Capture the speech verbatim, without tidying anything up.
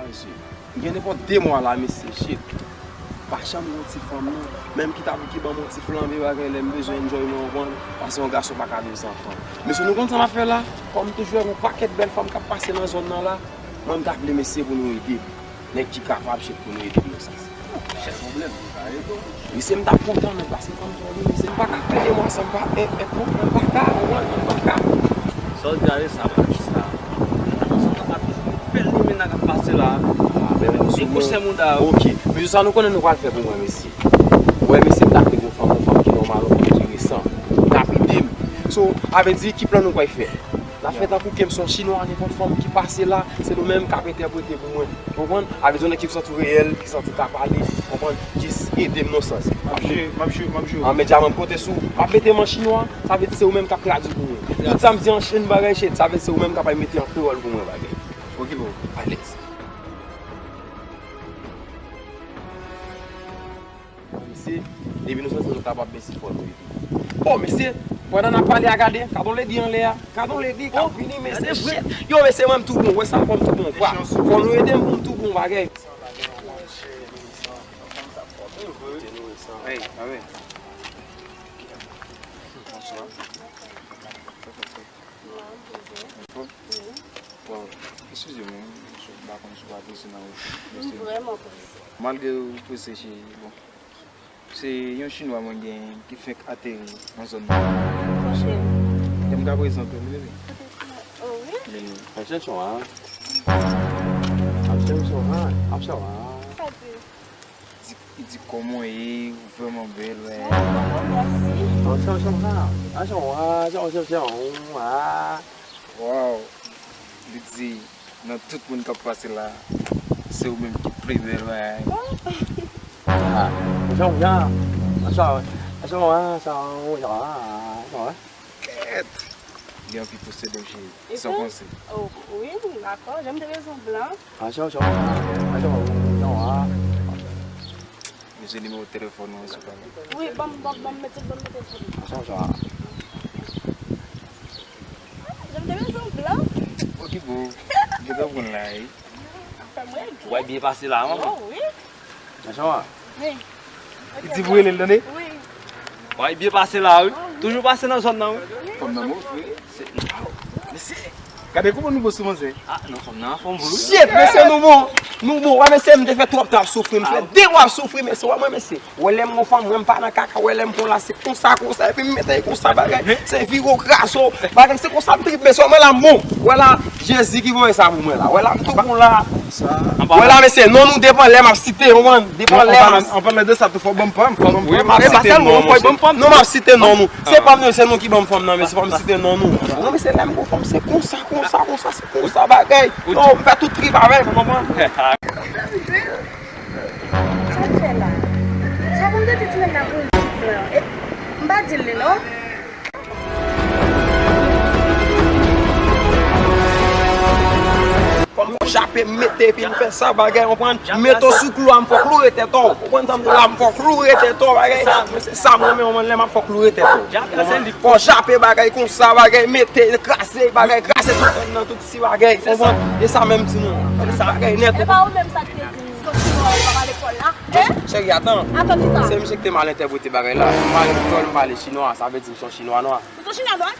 Mesye, m gen nenpòt de mwa la, mesye, shit. Pa janm gen yon ti fanm, non. Menm ki ta pou ki ban m yon ti flanbe bagay lè m bezwen enjoy mwen, w konprann? Paske yon gason pa ka dwe zanfan. Mesye, nou konn sa n ap fè la? Kòm m toujou wè yon pakèt bèl fanm k ap pase nan zòn nan la, mwen, m ta vle, mesye, pou nou ede m. Nèg ki kapab, shit, pou nou ede m nan sans. Chèf pwoblèm, nou ka ede w. Mesye, m t ap kontan, men paske fanm tande, mesye, m pa ka fè de mwa san m pa, e, e, non, mwen pa ka, mwen, mwen pa ka. Sa w di a, e sa, Batista. Sa w ap bèl limena k ap pase la. Ah, men mwen sou mwen. Li kouche mouda. Ok. Mesye, sa nou konnen nou pral fè pou mwen, mesye. Wè, mesye, m t ap vle yon fanm, yon fanm ki nòmal, yon fanm ki resan. N ap ede m. So, avè di, ki plan nou pral fè? N ap fè tankou ke m se yon chinwa, nenpòt fanm ki pase la, se nou menm k ap entèprete pou mwen. Konprann? Avè di yon nèg ki santi w reyèl, ki santi w ka pale, konprann? Jis ede m nan sans. M ap jwe, m ap jwe, m ap jwe. An, men dyaman, m konte sou ou. M ap mete m an chinwa, sa vle di se ou menm k ap tradui pou mwen. Tout sa m di an chin bagay, shit, sa vle di se ou menm k ap al mete an kreyòl pou mwen bagay. Ok, bro. Alèz. Mesye, depi nou santi nou kapab, mesye, fò nou ede. O, mesye, pandan n ap pale a, gade, gade yon lady anlè a. Gade yon lady k ap vini, mesye, shit. Yo, mesye, mwen, m tou bon. Wè sa, fò m tou bon. Fò nou ede m pou m tou bon bagay. Hey, a wi. Bonswa. Anfòm? Wi. Bon, eskize m, wi, m pa konn si w pa prese nan wout. M vrèman prese. Malgre w prese, cheri, bon. Se yon chinwa mwen gen ki fenk ateri nan zòn nan. Ok. Kè m ka prezante w li, bebe? O, wi? Ap chèche w, a. Ap chèche w, a. Ap chèche w, a. Sa di? Di, li di kòman w ye, ou vrèman bèl, wè. O, mèsi. An, chan, chan, chan. An, chan, wa, chan, chan, chan, wa. Waw. Li di, nan tout moun k ap pase la, se ou menm ki pi bèl, wè. O. A, an, chan, chan. An, chan, an, chan, wa, chan, wa, chan, wa. Kèt! Li anvi posede w, cheri. Sa w panse? O, wi, dakò. Jan m te bezwen blan. Ajan, ajan, ajan, ajan, a. Bezwen nimewo telefòn ou an, silvouplè? Wi, ban m, ban m, ban m mete, ban m mete telefòn. Ajan, ajan, a. Jan m te bezwen blan. Ok, bro. Gentan pran la, wi. Afè mwen. W ap byen pase la, manman. O, wi. Ajan, a. Wi. Li di pou rele l, tande? Wi. Wi, byen pase la, wi. Toujou pase nan zòn nan, wi. Fanm nan move, wi. Mesye, gade kouman nou bon sou manzè. A, non, fanm nan anfòm vre, wi. Shit, mesye, nou bon. Nou bon. Wè, mesye, m te fè twòp tan ap soufri. M fè de mwa ap soufri, mesye. Wè, mwen, mesye. Wè, lè m gon fanm, mwen, m pa nan kaka. Wè, lè m gon la, se konsa, konsa. Epi m mete konsa, bagay. Se viro kraso. Bagay, se konsa m trip, mesye. Wè, mwen la, m bon. Wè la, Jezi ki voye sa pou mwen la. Wè la, m tou bon la. Wè la, mesye, non nou devan lè m ap site, ou konprann? Devan lè m ap... An palan de sa tou, fò w ban m pa m. Wi, m ap site non, non, fò w ban m pa m. Non, m ap site non nou. Se pa m, se nou ki ban m fanm nan, mesye, fò m site non nou. Non, mesye, lè m gon fanm, se konsa, konsa, konsa, se konsa bagay. Non, m fè tout trip avè l, ou konprann? Sa l fè la? Sa pou m te di timoun nan pou l di plan? E, m pa di l li non. Fò m fè w jape, m mete epi m fè sa bagay, konprann? M mete w sou klou a, m fè w kloure tèt ou. Konprann sa m di w la, m fè w kloure tèt ou, bagay. Se sa m renmen, konprann, lè m ap fè w kloure tèt ou. Fò w jape bagay konsa, bagay, mete, kraze, bagay, kraze tout fòn nan, tout ti bagay, konprann? E sa menm ti moun. Bagay nèt. E pa ou menm sa k te di m, sòti mò, ou pa pale lekòl la? Hein? Cheri, atan. Atan ki sa? Se misye ki te mal entèprete bagay la. M pale kreyòl, m pale chinwa, sa vle di m se yon chinwa nwa. Ou se yon chinwa nwa?